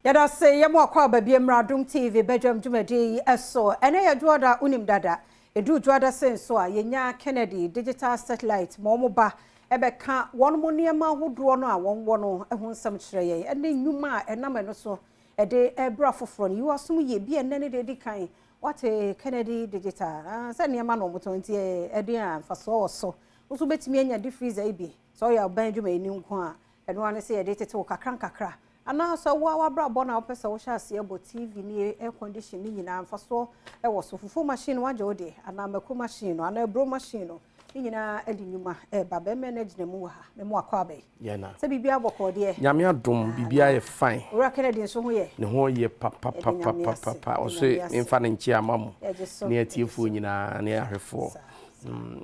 Yɛda ase yɛ mo akɔ aba bi mmra Adom TV badwam dwumadie yi so. Ɛnɛ yɛ Dwoada, wonim dada. Ɛduru Dwoada se nso a, yɛnya Kennedy Digital Satellite ma wɔn ba ɛbɛka wɔn mo nneɛma ahodoɔ no a wɔn wɔ no ho nsɛm kyerɛ yɛn, ɛne nnwuma a ɛnam ɛno so ɛde ɛbrɛ afoforɔ no. Yiwa som yie bi ɛnɛ ne deɛ ɛdi kan wate Kennedy Digital sɛ nneɛma na wɔn tɔn nti ɛde a mfasoɔ wɔ so. Nso bɛtumi anya deep freezer yi bi sɛ ɔyɛ ɔban dwumayɛni nko a, ɛno ara ne sɛ yɛde tete wo kakra nkakra, anaasɛ wo a wabrabɔ na wopɛ sɛ wohyɛ aseɛ bɔ TV ne air condition ne nyinaa, mfasoɔ ɛwɔ so. Fufuo machine wagye wo deɛ, anaa mako machine no, anaa aburo machine no, ne nyinaa de nnwuma ɛreba. Bɛrima no agyina mu wɔ ha, me mu akɔ abɛyi Yɛna. sɛ biribi abɔkɔ deɛ. Nyame adom, biribiara yɛ fine. Owura Kennedy nso ho yɛ. Ne ho yɛ papapapapapa. Ɔso memfa ne nkyea ama mo Yɛgye so. ne atiefoɔ nyinaa ne ahwɛfoɔ.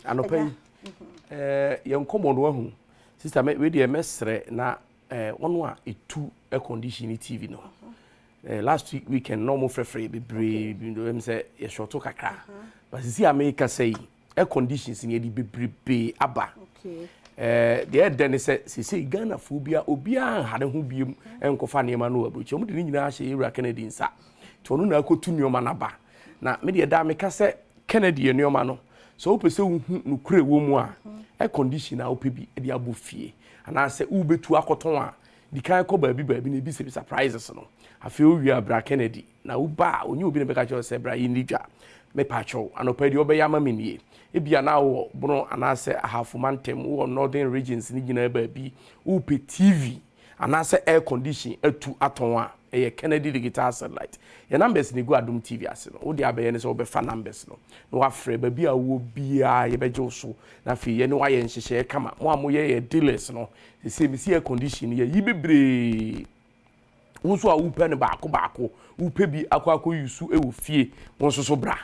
Anɔpa yi yɛn nkɔmmɔ no ahu sister me wei deɛ, mɛsrɛ na wɔn a ɛtu air condition ne TV no, last week weekend na wɔn frɛfrɛ bebree bi ɛm sɛ yɛsɔto kakra, but sisi a meka sɛ yi, air conditions ni yɛde bebrebe aba. Deɛ ɛdɛ ne sɛ sese Ghanafoɔ bia obiara nha ne ho biem nkɔfa nneɛma no wɔ aburokyi. Wɔn de ne nyinaa ahyɛ yɛwura Kennedy nsa, nti ɔno na akɔtu nneɛma no aba. Na me deɛ daa meka sɛ Kennedy yɛ nneɛma no sɛ wopɛ sɛ wohu nokorɛ wɔ mu a, air condition a wopɛ bi de abɔ fie anaasɛ wobɛtu akɔtɔn a, di kan kɔ baabi baabi na ebisabisa prices no. Afei wowie a, bra Kennedy. Na woba a, onye obi na bɛka kyerɛ wo sɛ bra yɛnni dwa. Mepa kyɛw, anɔpa yi deɛ ɔbɛyɛ ama me nie. Ebia na wowɔ Bono anaasɛ Ahafo mantam, wowɔ Northern Regions ne nyinaa baabi, wopɛ TV anaasɛ air condition atu atɔn a, ɛyɛ Kennedy Digital Satellite. Yɛ numbers ne gu Adom TV ase no. Wode abɛyɛ ne sɛ wobɛfa numbers no na wafrɛ. Baabi a wowɔ biara yɛbɛgye wo so, na afei yɛne wayɛ nhyehyɛeɛ kama. Mo a moyɛ yɛ dealers no, sɛsɛ mesi air condition no yɛyi bebree. Wo nso a wopɛ no baako baako, wopɛ bi akɔ yusu wɔ fie, wo nso so bra.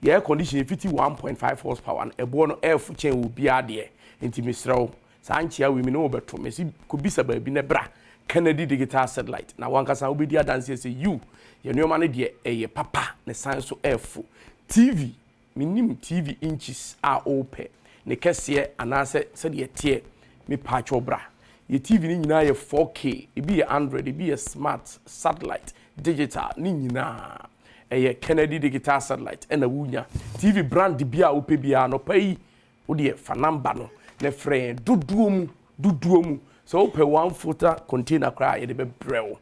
Yɛ air condition efiti 1.5 horsepower no, ɛboɔ no ɛɛfo kyɛn wɔ biara deɛ. Nti mesrɛ wo, saa nkyea wei mi ne wɔbɛto mesi kɔbisa baabi na bra Kennedy Digital Satellite na wankasa wobɛdi adanseɛ sɛ yiw, yɛ nneɛma no deɛ ɛyɛ papa ne san so ɛɛfo. TV, menim TV inches a ɔrepɛ ne kɛseɛ anaasɛ sɛdeɛ teɛ, mepaakyɛw bra. Yɛ TV no nyinaa yɛ 4K, ebi yɛ Android, ebi yɛ smart satellite digital, ne nyinaa ɛyɛ Kennedy Digital Satellite. Ɛna wonya TV brand bi a wopɛ biara nɔpa yi, wodeɛ fa number no na frɛ yɛn. Dodoɔ mu dodoɔ mu, sɛ wopɛ one footer container koraa, yɛde bɛbrɛ wo.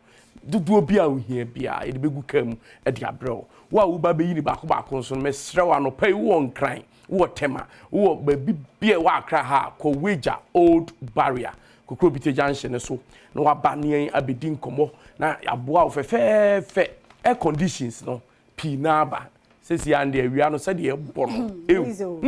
Dodoɔ bi a wohia biara, yɛde bɛgu kaa mu de abrɛ wo. Wo a woba bɛyi ne baako baako nso no, mesrɛ wo, anɔpa yi wowɔ Nkran, wowɔ Tɛma, wowɔ baabi bia wɔ Akra ha a, kɔ Wagya Old Barrier, Kokrobite junction no so na waba ne yɛn abɛdi nkɔmmɔ na yɛaboa wo fɛfɛɛfɛ. Air conditions no pii naa aba sɛsi a deɛ awia no sɛdeɛ ɛbɔ no ewu. Easy o.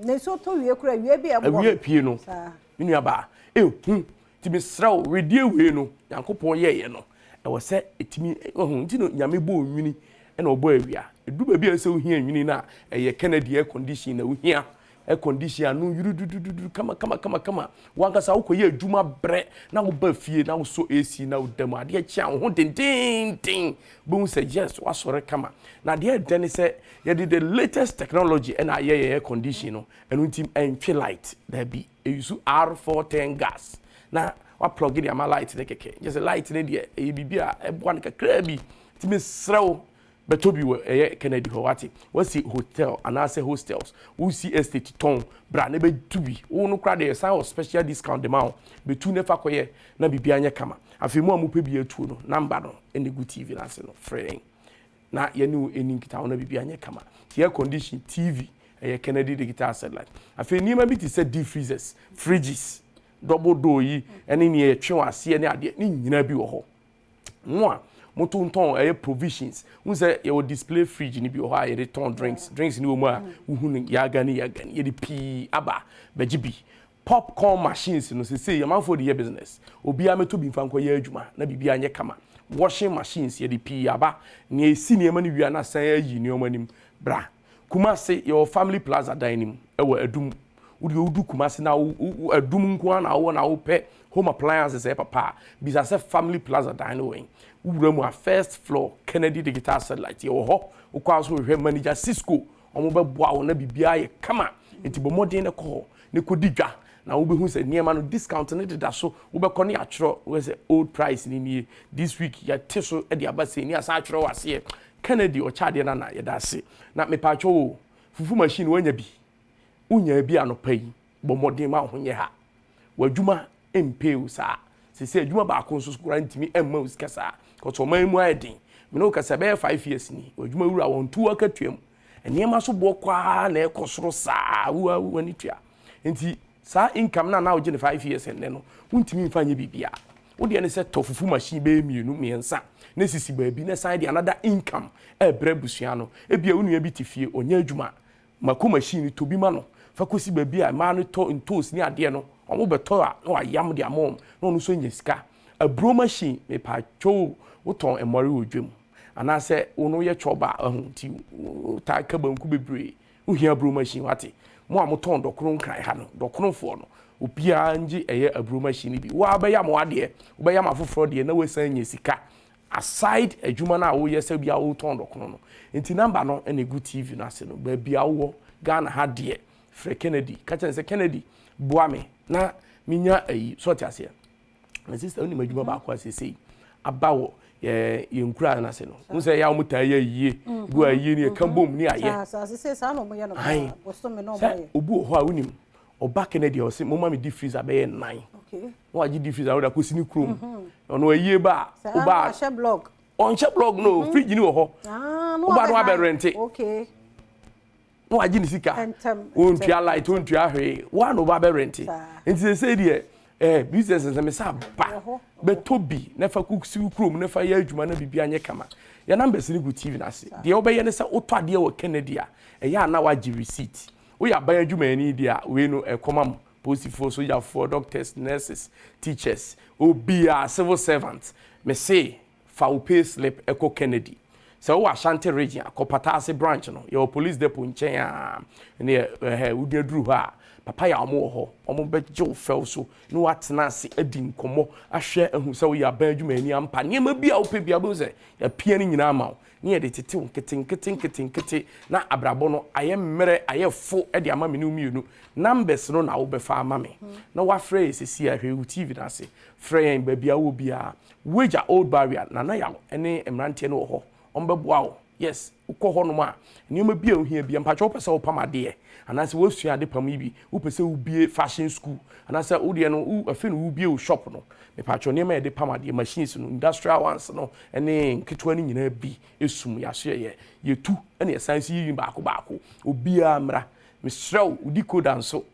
Na nsuo tɔ wie kora, wie bi ɛbɔ. Awia pie no. Saa. Me nua baa, ehu nti mesrɛ wo, redie wei no Nyankopɔn yɛɛyɛ no, ɛwɔ sɛ ɛtumi ɔho nti no Nyame bɔ onwini ɛna ɔbɔ awia. Ɛdu baabi a ɛsɛ wohia nwini no a, ɛyɛ Kennedy air condition na wohia. Air condition ano yurudududu kama kama kama kama. Wankasa wokɔyɛ adwuma brɛ na woba fie na wosɔ AC na woda mu, adeɛ kye a, wo ho dendenden, bɛhu sɛ yes, wasɔre kama. Na adeɛ ɛdɛ ne sɛ yɛde the latest technology ɛna ayɛ yɛ air condition no. Ɛno nti ɛntwe light daabi, ɛyusu R410 gas na waplug de ama light ne kɛkɛ. Kyɛ sɛ light ne deɛ ɛyɛ biribi a ɛboa no kakraa bi. Nti mesrɛ wo, bɛtɔ bi wɔ ɛyɛ Kennedy hɔ. Wate, wasi hotel anaasɛ hostels, wosi estate tɔn, bra ne bɛtu bi. Wo no koraa deɛ, yɛsan wɔ special discount de ma wo. Bɛtu ne fa kɔyɛ na biribi anyɛ kama. Afei mu a mopɛ bi atuo no, number no ɛna gu TV no ase no, frɛ yɛn na yɛne wo ɛni nkitaho na biribi anyɛ kama. Ti air condition, TV, ɛyɛ Kennedy Digital Satellite. Afei nneɛma bi te sɛ deep freezers, fridges, double door yi ɛne nea yɛtwe wɔ aseɛ ne adeɛ ne nyinaa bi wɔ hɔ. Mo a motontɔn ɛyɛ provisions, n sɛ yɛwɔ display fridge ni bi wɔ hɔ a yɛde tɔn drinks. Drinks ni wɔ mu a wohu no yaga ne yaga ne, yɛde pii aba, bɛgye bi. Popcorn machines no, sese yamanfoɔ de yɛ business, obiara mɛtɔ bi nfa nkɔyɛ adwuma na biribiara nyɛ kama. Washing machines, yɛde pii aba, nea esi nneɛma no wia na san ayi nneɛma nim. Bra Kumase, yɛwɔ Family Plaza dan nim ɛwɔ Adum. Wode wodu Kumase na wo Adum nko ara na wowɔ na wopɛ home appliances ɛyɛ papa a, bisa sɛ Family Plaza dan no wɔ wowura mu a, first floor, Kennedy Digital Satellite yɛwɔ hɔ. Wokɔ a so hwehwɛ manager Cisco, ɔmo bɛboa wo na biribiara yɛ kama. Nti bɔ mmɔden ne kɔ hɔ ne kɔdi dwa. Na wobɛhu sɛ nneɛma no discount no deda so. Wobɛkɔ ne atwerɛ wɔ sɛ old price ni nie, this week yɛte so de aba sei ne asan atwerɛ wɔ aseɛ. Kennedy ɔkyɛ adeɛ no ana yɛda ase. Na mepatwɛ o, fufu machine woanya bi, wonya bi anɔpa yi, bɔ mmɔden ma wo ho nyɛ ha. W'adwuma mpee wo saa sese, adwuma baako nso koraa ntumi mma wo sika saa kɔsɔ ɔman mu ayɛ den. Mene wo kasa bɛyɛ 5 years ni, w'adwuma wura wɔn tu akatua mu, nneɛma so boɔ kwaa na ɛkɔ soro saa, wua w'ani tua. Nti saa income na na wogye ne 5 years nnɛ no, wontumi nfa nyɛ biribiara. Wodeɛ ne sɛ tɔ fufu machine bɛyɛ mmienu mmiɛnsa na sisi baabi na san de another income ɛɛbrɛ abusua no. Ebia wo nua bi te fie, ɔnyɛ adwuma, mako machine tɔ bi ma no, fa kɔsi baabi a mmaa no tɔ ntoos ne adeɛ no, ɔmo bɛtɔ a na wayam de ama wɔn na ɔno nso nya sika. Aburo machine, mepatwo, wotɔn mmɔre wɔ dwam anaasɛ wo no yɛ twɔba ɛho nti wotaa ka banku bebree, wohia aburo machine. Wate, mo a motɔn dɔkono Nkran ha no, dɔkonofoɔ no, obiara ngye ɛyɛ aburo machine bi. Waa bɛyam wadeɛ, wobɛyam afoforɔ deɛ na wasan nya sika aside adwuma no a woyɛ sɛ bia wotɔn dɔkono no. Nti number no ɛna egu TV no ase no. Baabi a wowɔ Ghana ha deɛ, frɛ Kennedy, ka kyerɛ sɛ Kennedy boa me na menya ayi so ɔte aseɛ. Na sister, wonim adwuma baako a seesei aba wɔ yɛ yɛn nkura no ase no n sɛ yɛ a wɔn taa yɛ ayie bi wɔ ayie ne yɛka bom ne ayɛ. Sɛ obi wɔ hɔ a wonim ɔba Kennedy a ɔsɛ mo ma mi di freezer bɛyɛ nnan na wagye di freezer wɔde akɔsi ne kurom, ɔno ayie ba a ɔba ɔnhyɛ block no, fridge ni wɔ hɔ, ɔba no abɛ rent na wagye ne sika, wɔntua light, wɔntua hwee, wɔn a ɔba abɛ rent. Nti sɛ sɛ deɛ business nsɛm sɛ aba bɛtɔ bi na fa kusi kurom na fa yɛ adwuma na biribi anyɛ kama. Yɛ numbers no gu TV n'ase. Deɛ wɔbɛyɛ ne sɛ wotɔ adeɛ wɔ Kennedy a, ɛyɛ a na wagye receipt. Woyɛ aban adwumayɛni deɛ a, wei no ɛkɔma mo polisifoɔ, sogyafoɔ, doctors, nurses, teachers, obiara civil servant, mese fa wo pay slip ɛkɔ Kennedy. Sɛ wowɔ Ashanti Region a, kɔ Pataase branch no, yɛwɔ police depot nkyɛn a ne ɛhɛ. Wodua duru hɔ a, papa yɛ a wɔn wɔ hɔ, wɔn bɛgye wo fɛw so na watena ase adi nkɔmmɔ ahwɛ ahu sɛ woyɛ aban adwumayɛni ampa. Nneɛma bi a wopɛ bi a, wobɛhu sɛ yɛapia no nyinaa ama wo ne yɛde tete wo nketenkete nketenkete na abrabɔ no ayɛ mmerɛ ayɛ fo de ama me ne wo mmienu. Numbers no na wobɛfa ama me na wafrɛ yɛ sɛsi a. Hwɛ wo TV no ase, frɛ yɛn baabi a wɔ biara. Wagya Old Barrier, Nana Yaw ne mmeranteɛ no wɔ hɔ, wɔn bɛboa wo. Yes, wokɔ hɔnom a, nneɛma bi a ohia bi mpatwa, wopɛ sɛ wopam adeɛ anaasɛ woasua ade pam yi bi, wopɛ sɛ wobie fashion school anaasɛ wodeɛ no wo afei no wobie wo shop no, mepatwa, nneɛma a yɛde pam adeɛ, machines no, industrial ones no ne nketewa no nyinaa bi esum yɛaso yɛ yɛtu ɛna yɛsan si yiyi baako baako. Obiara mmra, mesrɛ wo, wodi koda nso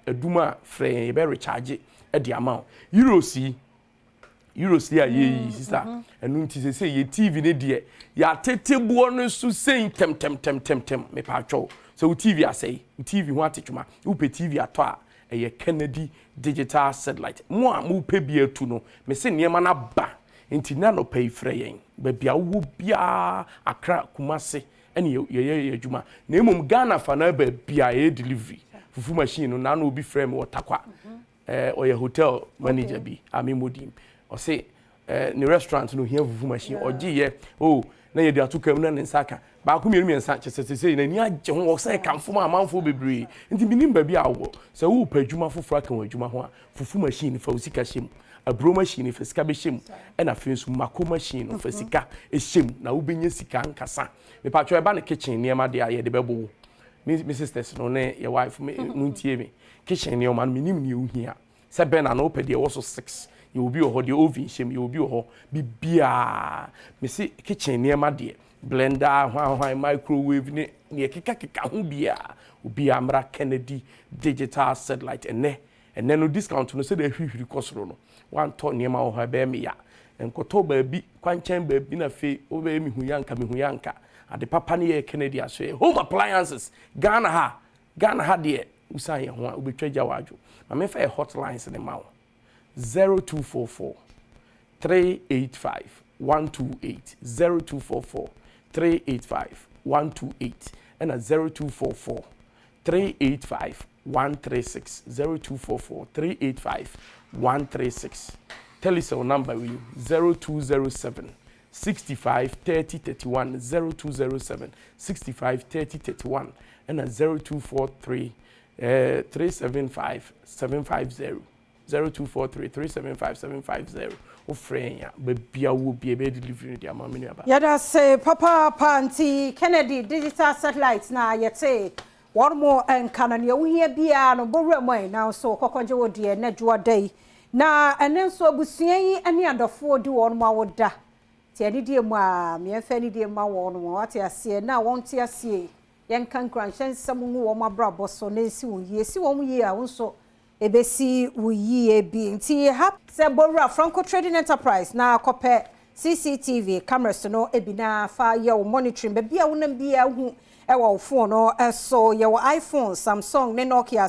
adum a, frɛ yɛn, yɛbɛ recharge ɛde ama wo. Euros yi, euros yi a yɛyi, sister, ɛno nti sɛ yɛ TV ne deɛ yɛatete boɔ no so sɛn tɛmtɛmtɛmtɛm. Mepatwɛw, sɛ wo TV asɛe, wo TV ho ate twoma, wopɛ TV atɔ a, ɛyɛ Kennedy Digital Satellite. Mo a mopɛ bi atu no, mese nneɛma no aba nti na nɔpɛ yi frɛ yɛn baabi a wowɔ biara, Accra, Kumase ɛne yɛyɛ yɛ adwuma. Na mmom Ghana fa no baabi a yɛyɛ delivery. Fufu machine no, naano obi frɛ me wɔ Takwa, ɔyɛ hotel manager bi a memmɔ din, ɔse ne restaurant no ohia fufu machine. Ɔgye yɛ o na yɛde ato kam na ne nsa aka baako mmienu mmiɛnsa kyɛ sɛ sɛ n'ani agye ho, ɔsɛ kamfo ma amanfoɔ bebree. Nti menim baabi a wowɔ sɛ wopɛ adwuma foforɔ aka wɔ adwuma ho a, fufu machine fa wo sika hyɛ mu, aburo machine fa sika bɛhyɛ mu, ɛna afei nso mako machine no fa sika hyɛ mu na wobɛnya sika nkasa. Mepatwɛ, ɛba ne kitchen nneɛma deɛ a yɛde bɛbɔ wo me sisters no ne yɛ wife me mo ntie me. Kitchen nneɛma no, menim nea wohia sɛ bɛn na wopɛ deɛ ɛwɔ so six, yɛ obi wɔ hɔ deɛ oven hyɛ mu, yɛ obi wɔ hɔ bibiaa. Mesi kitchen nneɛma deɛ, blender, hwanhwan, microwave ne neɛ kekakeka ho biaa, obiaa mmra Kennedy Digital Satellite ɛnɛ. Ɛnɛ no discount no sɛdeɛ ahwihwiri kɔ soro no, wantɔ nneɛma wɔ hɔ ɛbɛyɛ me ya. Nkɔtɔ baabi kwankyɛn baabi na afei wobɛyɛ mehu yanka mehu yanka. Ade papa no yɛ Kennedy aso yɛ home appliances. Ghana ha, Ghana ha deɛ, wosan yɛ ho a wobɛtwa gya wɔ adwo. Ma memfa yɛ hotlines ne ma wo: 0244 385 128, 0244 385 128, ɛna 0244 385 136, 0244 385 136. Telecel number wei: 0207 65 30 31, 0207 65 30 31, ɛna 0243. 375 750, 0243 375 750. Wofrɛ yɛn a, baabi a wowɔ biara yɛbɛyɛ delivery no de ama me nuabaa. Yɛda ase papaapa. Nti Kennedy Digital Satellite na yɛte wɔn mo nka no, nea wohia biara no bɔwura mu ɛ na nso kɔkɔgye wo deɛ na dwoa da yi. Na ɛno nso abusua yi ne adɔfoɔ di wɔn mo awoda. Nti anidie mu a mmiɛnfa anidie ma wɔn mo wate aseɛ na wɔn te aseɛ, yɛnka nkuranhyɛ nsɛm ngu wɔn abrabɔ so na esi wɔn yie, esi wɔn yie a, wɔn nso ebesi wo yie bi. Nti ha sɛ bɔwura Franco Trading Enterprise na kɔpɛ CCTV cameras no ebi na fa yɛ wo monitoring baabi a wonam biara hu ɛwɔ wo phone no ɛso. Yɛwɔ iPhone, Samsung ne Nokia,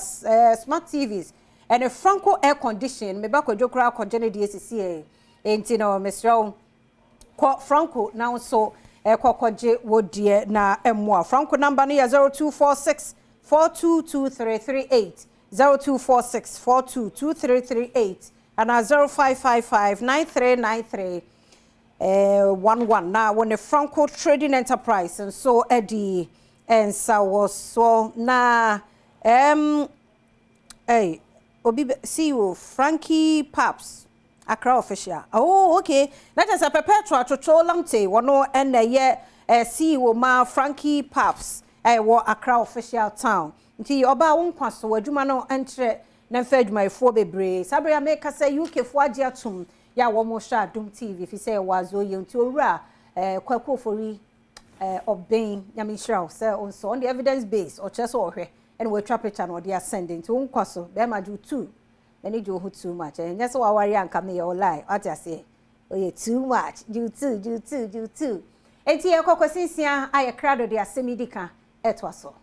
smart TVs ɛne Franco air condition. Meba kwadwo koraa akɔgye ne deɛ sisi ɛ. Nti no mesrɛ wo, kɔ Franco na nso ɛkɔ kɔgye wo deɛ na ɛmmoa. Franco number no yɛ 0246 422338, 0246 422338 ana 0555 9393 11 na wɔne Franco Trading Enterprise nso adi nsa wɔ so. Na obi CEO Frankie Paps Accra Official. Oh, okay. Na kyerɛ sɛ Perpetual Twotwo Lamte, wɔno ɛna ɛyɛ CEO ma Frankie Paps ɛwɔ Accra Official Town. Nti ɔbaa wo nkwa so, adwuma no nkyerɛ na mfa adwumayɛfoɔ bebree. Saa bere a meka sɛ UK foɔ agye atom yɛ a wɔn hwɛ Adom TV fi sɛ ɛwɔ azo yɛ. Nti owura Kwaku Ofori ɔbɛn, Nyame nhyira wo sɛ nso on the evidence base ɔkyerɛ sɛ ɔhwɛ ɛna wɔatwa picture na ɔde asɛnde. Nti wo nkwa so, bɛrima gye wo two, m'ani gye wo ho too much. Ɛnyɛ sɛ waware anka meyɛ wo lie, wate aseɛ, ɔyɛ too much. Gye two, gye two, gye two. Enti yɛkɔ kɔsinsia ayɛ krado de asɛm yi di ka ɛtoa so.